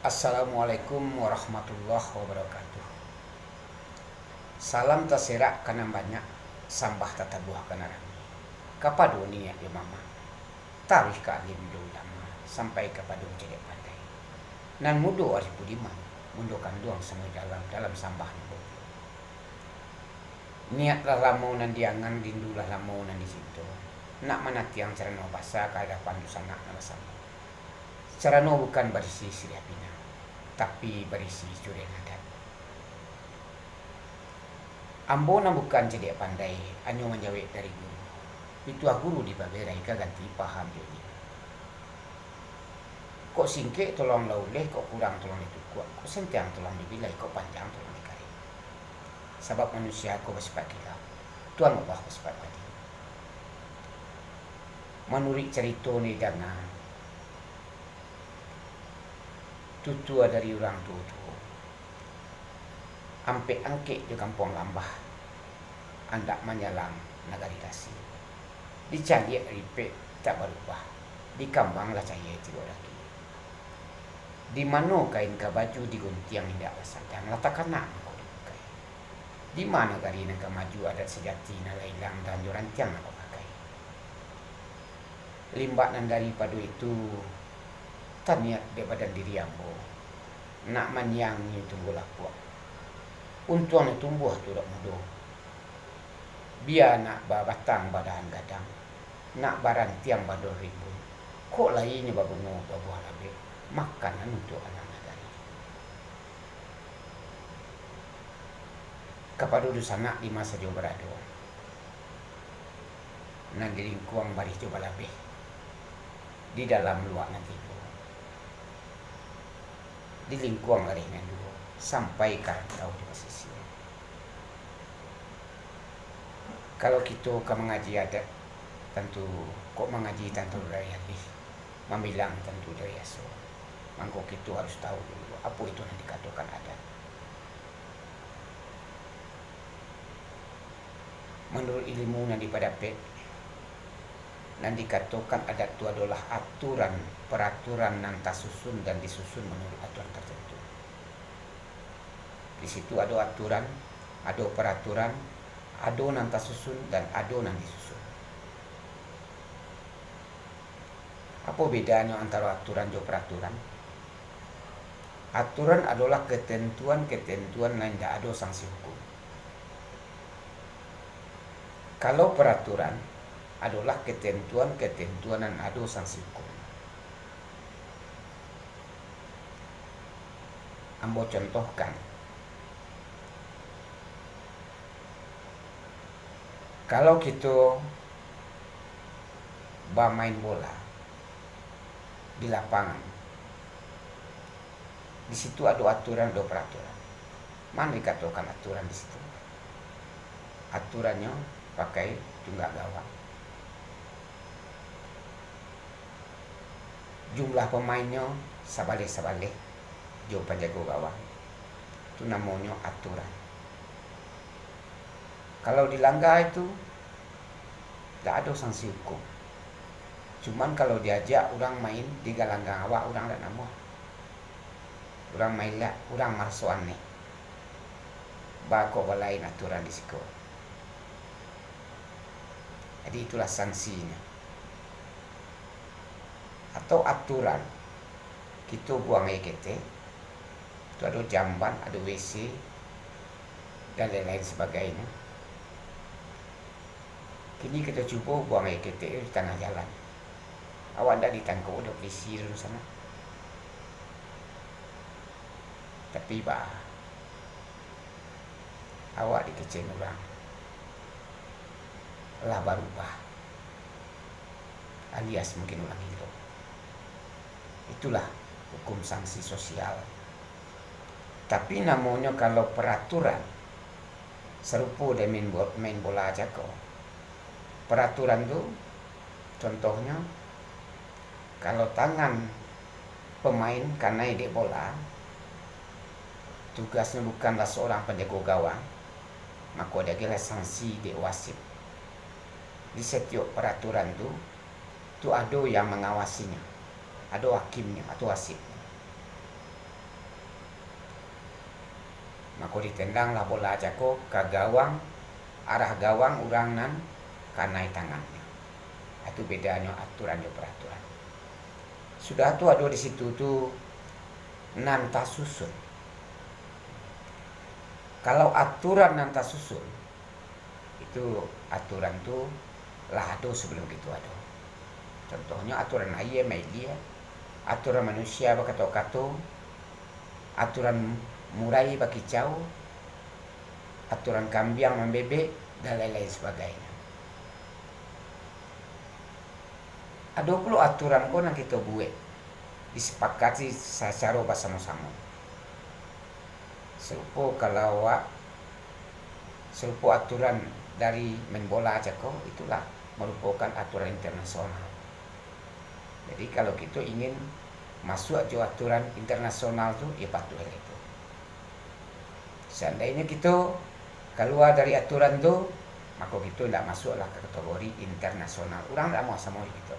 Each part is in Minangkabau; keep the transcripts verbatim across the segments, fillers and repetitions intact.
Assalamualaikum warahmatullahi wabarakatuh. Salam taserak ka nan banyak, sambah tatabuah ka nan rami. Kapado niniak jo mamak, taruih ka alim jo ulama, sampai kapado cadiak pandai. Nan mudo arih budiman, mudo kanduang samo dalam, dalam sambah nan batua. Niat lah lamo nan diangan, rindu lah lamo nan dicinto. Nak manatiang carano basa ka adapan dunsanak nan basamo. Carano bukan barisi siriah pinang, tapi barisi curian adat. Ambo nan bukan cadiak pandai, anyo manjawek dari guru. Pituah guru dipaberai ka ganti paham jo inyo. Kok singkek tolong lah uleh, kok kurang tolong ditukuak, kok sentiang tolong dibilai, kok panjang tolong dikarek. Sabab manusia ko basipaik kilaf, Tuhan Allah basipaik adil. Manuruik carito nan didanga, tutua dari urang tuo-tuo, ampek angkek jo kampuang lambah, andak manyalang nagari Lasih. Dicaliak ripek tak barubah, dikambang lah cayia tigo daki. Di mano kain ka baju diguntiang indak lah sadang, lah takana mangko dipakai. Di ma nagari nan ka maju adat sajati nan lah ilang dan jo rantiang nan bapakai. Limbak nan daripado itu taniat dek badan diri ambo, nak maniang nyo tumbuah lapuak. Untuang nyo tumbuah tu dek mudo. Bia nak babatang badahan gadang, nak barantiang badaun rimbun, kok lai nyo babungo babuah labek, makanan untuak anak nagari. Kapado dunsanak di ma sajo barado, nan di lingkuang barih jo balabeh, di dalam luak nan tibo, di lingkuang lareh nan duo, sampai ka rantau di pasisia. Kalau kito ka mangaji adat, tantu kok mangaji tantu dari alih, mambilang tantu dari aso. Mangko kito harus tahu dulu, apo itu nan dikatokan adat. Manuruik ilimu nan dipadapek, nan dikatokan adat tu adolah aturan, paraturan nan tasusun dan disusun manuruik aturan tartantu. Di situ ado aturan, ado paraturan, ado nan tasusun, dan ado nan disusun. Apo bedanyo antaro aturan jo paraturan? Aturan adolah ketentuan-ketentuan nan indak ado sanksi hukum. Kalau paraturan adolah ketentuan-ketentuan nan ado sanksi hukum. Ambo contohkan, kalau kito bamain bola di lapangan, di situ ado aturan, ado paraturan. Mano dikatokan aturan di situ? Aturannyo pakai tunggak gawang. Jumlah pamainnyo sabaleh-sabaleh jo panjago gawang. Tu namonyo aturan. Kalau dilanggar itu, dak ado sanksi hukum. Cuman kalau diajak urang main di galanggang awak, urang dak namuah. Urang mailak, urang maraso aneh. Baa kok balain aturan di siko. Jadi itulah sangsinyo. Atau aturan, kito buang aia ketek, tu ado jamban, ado W C, dan lain-lain sabagainyo. Kini kito cubo buang aia ketek di tangah jalan. Awak ndak ditangkok dek polisi dulu sanak. Tapi baa, awak dikecekan urang, lah barubah, alias mungkin urang gilo. Itulah hukum sanksi sosial. Tapi namonyo kalau paraturan, sarupo dek main bo-, main bola cako. Paraturan tu, contohnyo, kalau tangan pamain kanai dek bola, tugasnyo bukanlah saurang panjago gawang, mako diagiahlah sanksi dek wasit. Di satiok paraturan tu, tu ado yang mangawasinyo, ado hakimnyo atau wasitnyo. Mako ditendanglah bola cako ka gawang, arah gawang urang nan kanai tangannyo. Itu bedanyo aturan jo paraturan. Sudah tu ado di situ tu nan tasusun. Kalau aturan nan tasusun, itu aturan tu lah ado sabalum kito ado. Contohnyo aturan aia mailia, aturan manusia bakato-kato, aturan murai bakicau, aturan kambiang mambebek, dan lain-lain sabagainyo. Ado pulo aturan ko nan kito buek, disepakati sacaro basamo-samo. Sarupo kalau awak, sarupo aturan dari main bola cako, itulah marupokan aturan internasional. Jadi, kalau kito ingin masuak jo aturan internasional tu, ya patuahlah itu. Seandainyo kito kalua dari aturan tu, mako kito indak masuaklah ka kategori internasional. Urang indak amuah samo jo kito.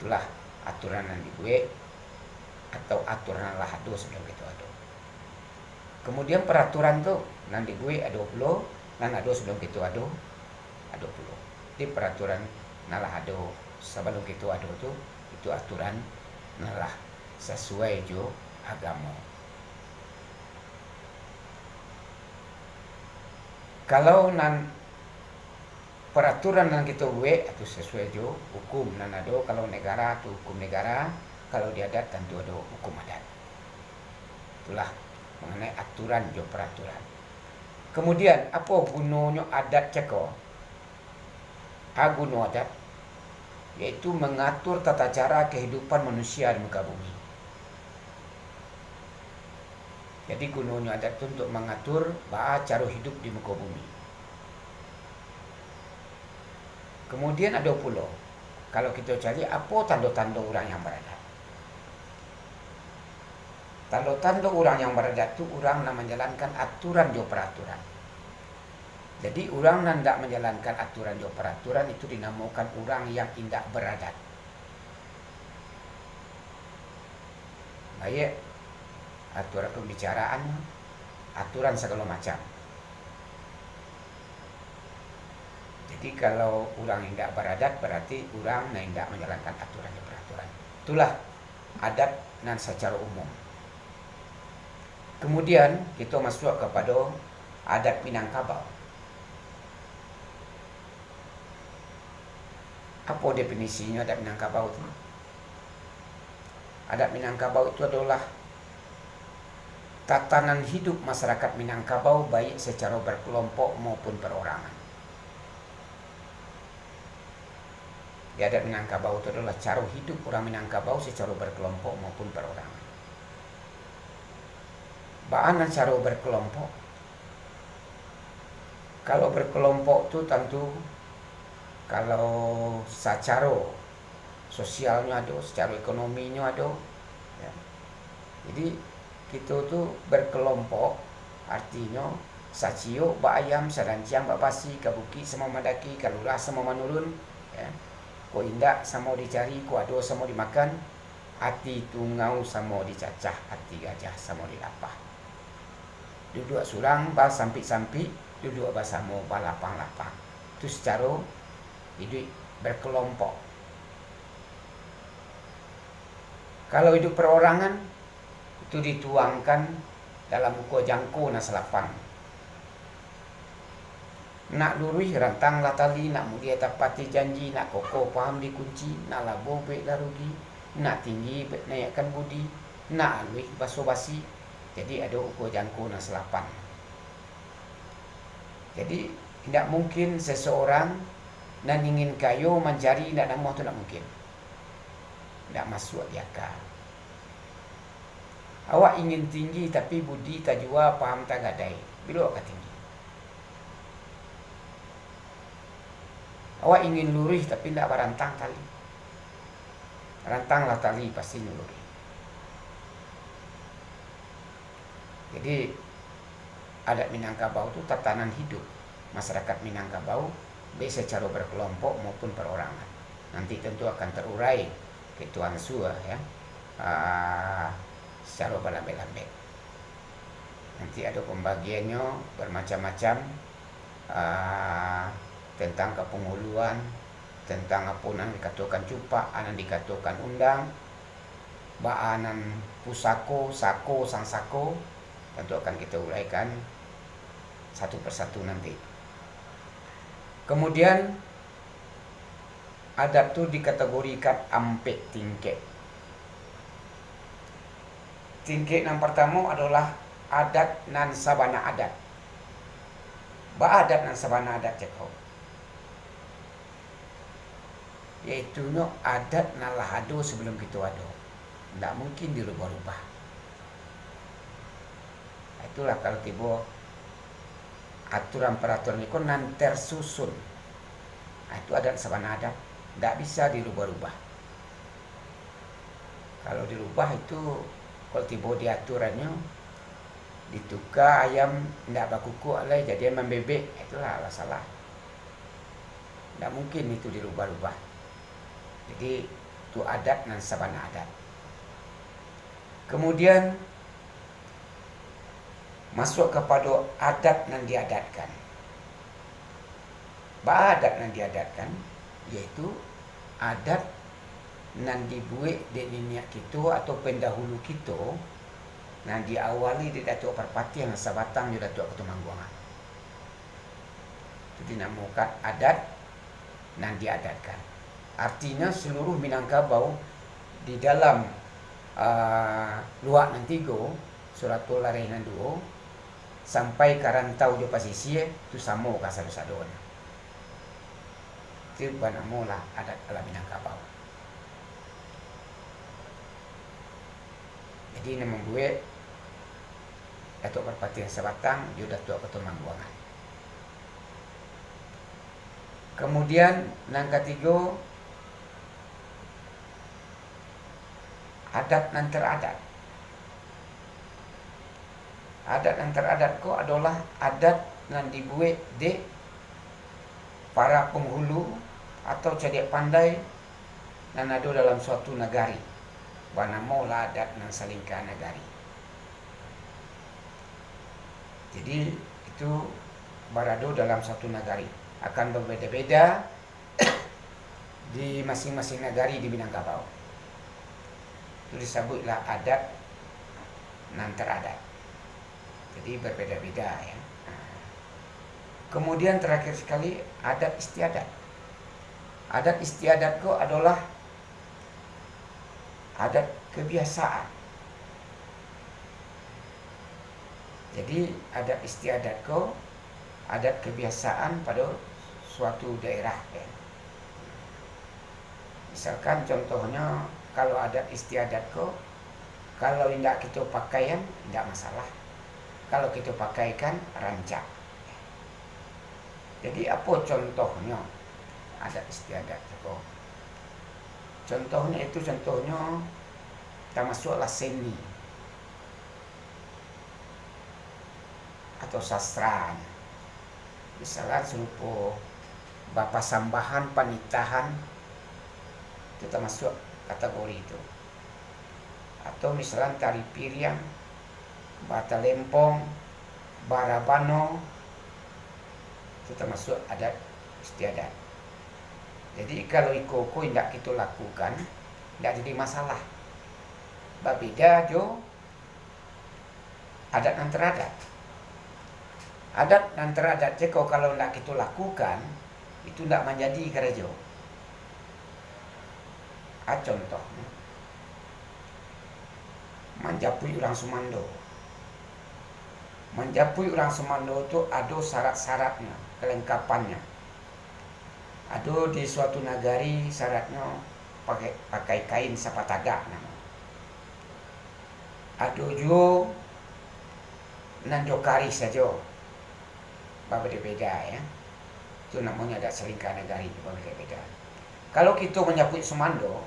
Itulah aturan nan dibuek, atau aturan nan lah ado sabalum kito ado. Kemudian, peraturan tu nan dibuek ado pulo, nan ado sabalum kito ado, ado pulo. Jadi, peraturan nan lah ado sabalum kito ado tu, itu aturan nan lah sasuai jo agamo. Kalau nan peraturan nan kito buek, itu sasuai jo hukum nan ado. Kalau negara, tu hukum negara. Kalau di adat, tantu ado hukum adat. Itulah mengenai aturan jo peraturan. Kemudian, apo gunonyo adat cako? A, guno adat, yaitu mangatur tata cara kahidupan manusia di muka bumi. Jadi, gunonyo adat tu untuak mangatur baa caro hidup di muko bumi. Kemudian ado pulo, kalau kito caliak, apo tando-tando urang yang baradat? Tando-tando urang yang baradat tu, urang nan manjalankan aturan jo paraturan. Jadi, urang nan indak manjalankan aturan jo paraturan itu dinamokan urang yang indak baradat. Baiak aturan pambicaraan, aturan sagalo macam. Jadi, kalau urang indak baradat, bararti urang nan indak manjalankan aturan jo paraturan. Itulah adat nan sacaro umum. Kemudian, kito masuak kapado adat Minangkabau. Apo definisinyo adat Minangkabau tu? Adat Minangkabau itu adolah tatanan hidup masarakat Minangkabau, baik sacaro bakelompok maupun parorangan. Di adat Minangkabau tu adolah caro hidup urang Minangkabau sacaro bakelompok maupun parorangan. Baa nan caro bakelompok? Kalau bakelompok tu tantu, kalau sacaro sosialnyo ado, sacaro ekonominyo ado, ya. Jadi, kito tu bakelompok, artinyo, saciok baayam, saranciang babasi, ka bukik samo mandaki, ka lurah samo manurun, ya. Kok indak samo dicari, kok ado samo dimakan, ati tungau samo dicacah, ati gajah samo dilapah. Duduak surang basampik-sampik, duduak basamo balapang-lapang. Tu sacaro iduik bakelompok. Kalau iduik parorangan, itu dituangkan dalam ukua jangko nan salapan. Nak luruih rantanglah tali, nak mulie tapatih janji, nak kokoh paham dikunci, nak labo buweklah rugi, nak tinggi naiakkan budi, nak aluih baso basi. Jadi, ado ukua jangko nan salapan. Jadi, indak mungkin seseorang nan ingin kayo mancari indak namuah tu, indak mungkin. Indak masuak di aka. Awak ingin tinggi, tapi budi tajua, paham tagadai. Bilo awak ka tinggi? Awak ingin luruih, tapi indak barantang tali. Rantanglah tali, pasti nyo luruih. Jadi, adat Minangkabau tu tatanan hidup masarakat Minangkabau, baik sacaro bakelompok maupun parorangan. Nanti tantu akan tarurai kito ansua, ya, ah, sacaro balambek-lambek. Nanti ado pambagiannyo bamacam-macam, ah, tantang kapanguluan, tantang apo nan dikatokan cupak, nan dikatokan undang, baa nan pusako, sako, sangsako, tantu akan kito uraikan satu persatu nanti. Kamudian, adat tu dikategorikan ampek tingkek. Tingkek nan partamo adolah adat nan sabana adat. Baa adat nan sabana adat cako? Yaitunyo adat nan lah ado sabalum kito ado. Ndak mungkin dirubah-rubah. Itulah kalau tibo aturan-paraturan iko nan tersusun. Ah, itu adat sabana adat. Ndak bisa dirubah-rubah. Kalau dirubah itu, kalau tibo di aturannyo, dituka ayam indak bakukuak lai, jadian mambebek, itulah lah salah. Ndak mungkin itu dirubah-rubah. Jadi, itu adat nan sabana adat. Kamudian, masuak kapado adat nan diadatkan. Baa adat nan diadatkan, yaitu adat nan dibuek dek niniak kito atau pandahulu kito, nan diawali dek Datuak Parpatiah nan sabatang jo Datuak Katumangguangan. Itu dinamokan adat nan diadatkan. Artinyo, saluruah Minangkabau di dalam, ah, luak nan tigo, Suratul Lareh nan duo, sampai ka rantau jo pasisia, tu samo kasado-sadonyo. Itu banamo lah adat alam Minangkabau. Jadi, nan mambuek Datuak Parpatiah Sabatang jo Datuak Katumangguangan. Kamudian, nan katigo, adat nan taradat. Adat nan taradat ko adolah adat nan dibuek dek para panghulu atau cadiak pandai nan ado dalam suatu nagari, banamo lah adat nan salingka nagari. Jadi, itu barado dalam suatu nagari, akan babeda-beda di masing-masing nagari di Minangkabau. Itu disabuiklah adat nan taradat. Jadi, berbeda-beda, ya. Nah. Kemudian, terakhir sekali, adat istiadat. Adat istiadat ko adolah adat kebiasaan. Jadi, adat istiadat ko adat kebiasaan pado suatu daerah, ya. Misalkan contohnyo, kalau adat istiadat ko, kalau indak kito pakaian, indak masalah. Kalau kito pakaikan, rancak. Jadi, apo contohnyo adat istiadat tu ko? Contohnyo itu, contohnyo tamasuaklah seni atau sastra. Misalkan sarupo bapasambahan, panitahan, itu tamasuak kategori itu. Atau misalkan tari piriang, batalempong, barabano, itu tamasuak adat istiadat. Jadi, kalau iko ko indak kito lakukan, indak jadi masalah. Babeda jo adat nan taradat. Adat nan taradat ceko kalau ndak kito lakukan, itu ndak manjadi karajo. A, contoh, manjapuik urang sumando. Manjapuik urang sumando tu ado syarat-syaratnyo, kalengkapannyo. Ado di suatu nagari syaratnyo pakai, pakai kain sapatagak namo. Ado juo nan jo karih sajo, babeda-beda, ya. Tu namonyo adat salingka nagari, babeda-beda. Kalau kito manjapuik sumando,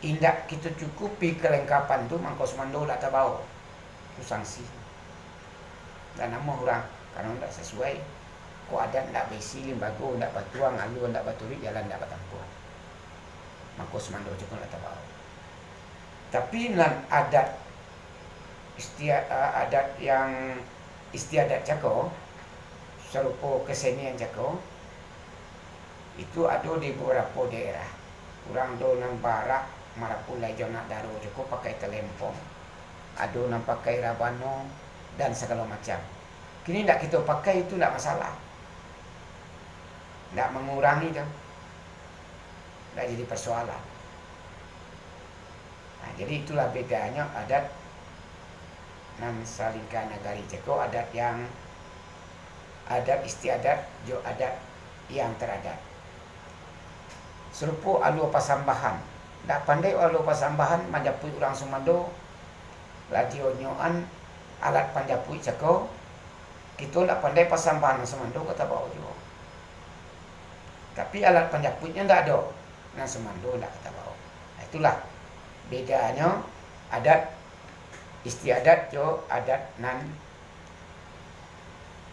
indak kito cukupi kalengkapan tu, mangko sumando lah tabao. Tu sanksi. Lah namuah urang, karano ndak sasuai. Ko adat ndak baisi, limbago ndak batuang, alua ndak baturuik, jalan ndak batampuah. Mangko sumando juo ndak tabao. Tapi nan adat istia-, eh, adat yang istiadat cako, sarupo kesenian cako, itu ado di babarapo daerah. Urang do nan barak marapulai jo anak daro cako pakai talempong, ado nan pakai rabano, dan sagalo macam. Kini ndak kito pakai, itu ndak masalah, ndak mangurangi doh, ndak jadi persoalan. Nah, jadi itulah bedanyo adat nan salingka nagari cako, adat yang, adat istiadat jo adat yang teradat. Sarupo alua pasambahan. Ndak pandai alua pasambahan manjapuik urang sumando, lah dionyoan alat panjapuik cako, kito ndak pandai pasambahan nan sumando ka tabao juo. Tapi alat panjapuiknyo ndak ado, nan sumando ndak ka tabao. Nah, itulah bedanyo adat istiadat jo adat nan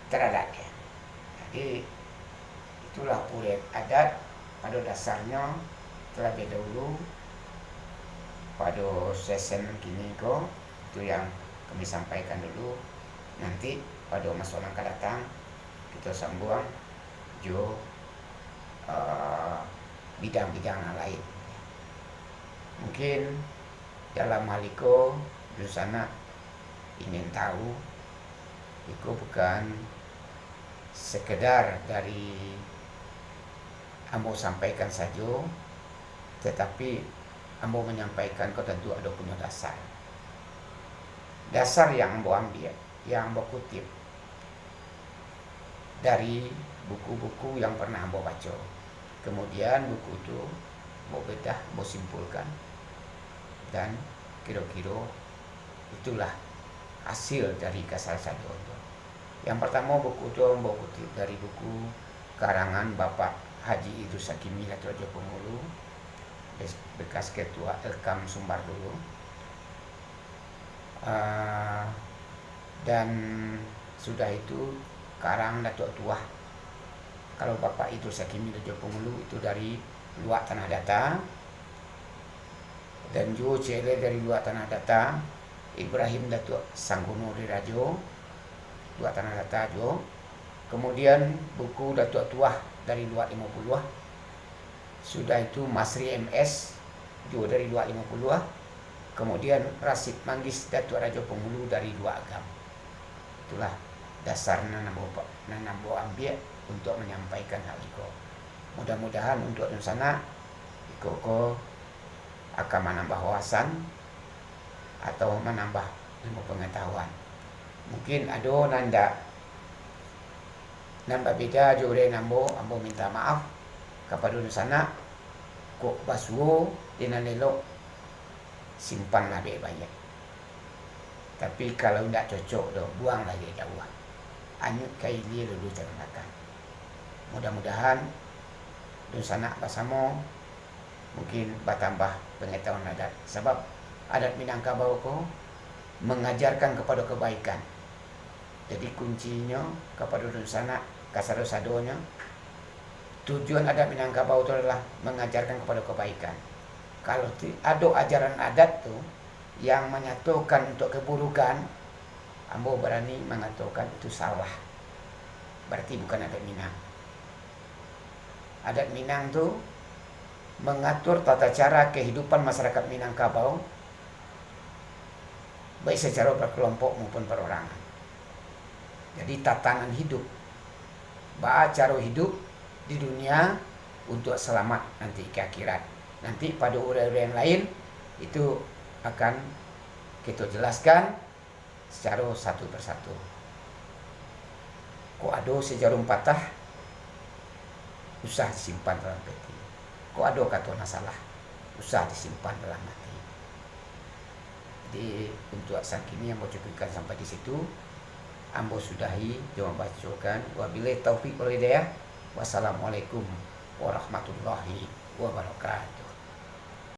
teradat. Jadi, itulah urek adat pado dasarnyo talabiah dahulu pado sesen kini ko, itu yang kami sampaikan dulu. Nanti pado maso nan ka datang, kito sambuang jo, eh, bidang-bidang nan lain. Mungkin dalam hal iko, dunsanak ingin tahu, iko bukan sekedar dari ambo sampaikan sajo, tetapi ambo manyampaikan ko tantu ado punyo dasar. Dasar yang ambo ambiak, yang ambo kutip dari buku-buku yang pernah ambo baco. Kemudian buku tu ambo bedah, ambo simpulkan, dan kiro-kiro itulah hasil dari kasado-sado tu. Yang partamo, buku tu ambo kutip dari buku karangan Bapak Haji Idrus Hakimi, Datuak Rajo Pangulu, bes-, bekas Ketua Elkam Sumbar dulu. Ah, dan sudah itu, karang Datuak Tuah. Kalau Bapak Idrus Hakimi Rajo Pangulu itu dari Luak Tanah Data, dan juo cele dari Luak Tanah Data, Ibrahim Datuak Sangguno Dirajo, Luak Tanah Data juo. Kemudian buku Datuak Tuah dari Luak Limo Puluah. Sudah itu Masri M S, juo dari Luak Limo Puluah. Kemudian Rasid Manggis, Datuak Rajo Pangulu dari Luak Agam. Itulah dasar nan ambo, nan ambo ambiak untuak manyampaikan hal iko. Mudah-mudahan untuak dunsanak, iko ko akan manambah wawasan atau manambah ilmu pangatahuan. Mungkin ado nan indak, nan babeda jo uraian ambo, ambo minta maaf kapado dunsanak. Kok basuo di nan elok, simpanlah baiak-baiak. Tapi kalau indak cocok doh, buanglah jo jauah. Anyuik ka ilia, luluih ka langgakan. Mudah-mudahan dunsanak basamo mungkin batambah pangatahuan adat. Sabab adat Minangkabau ko mangajarkan kapado kabaikan. Jadi kuncinyo kapado dunsanak kasado-sadonyo, tujuan adat Minangkabau tu adalah mangajarkan kapado kabaikan. Kalau ti-, ado ajaran adat tu yang manyatokan untuak keburukan, ambo barani mangatokan itu salah. Bararti bukan adat Minang. Adat Minang tu mangatur tata cara kehidupan masyarakat Minangkabau, baik secara berkelompok maupun perorangan. Jadi, tatanan hidup, baa caro hidup di dunia untuak salamat nanti ka akhirat. Nanti pado uraian-uraian lain, itu akan kito jelaskan sacaro satu persatu. Kok ado sajarum patah, usah disimpan dalam peti. Kok ado kato nan salah, usah disimpan dalam ati. Jadi, untuak sakini ambo cukupkan sampai di situ. Ambo sudahi jo mambacokan, wabillahi taufik wal hidayah. Wassalamualaikum warahmatullahi wabarakatuh.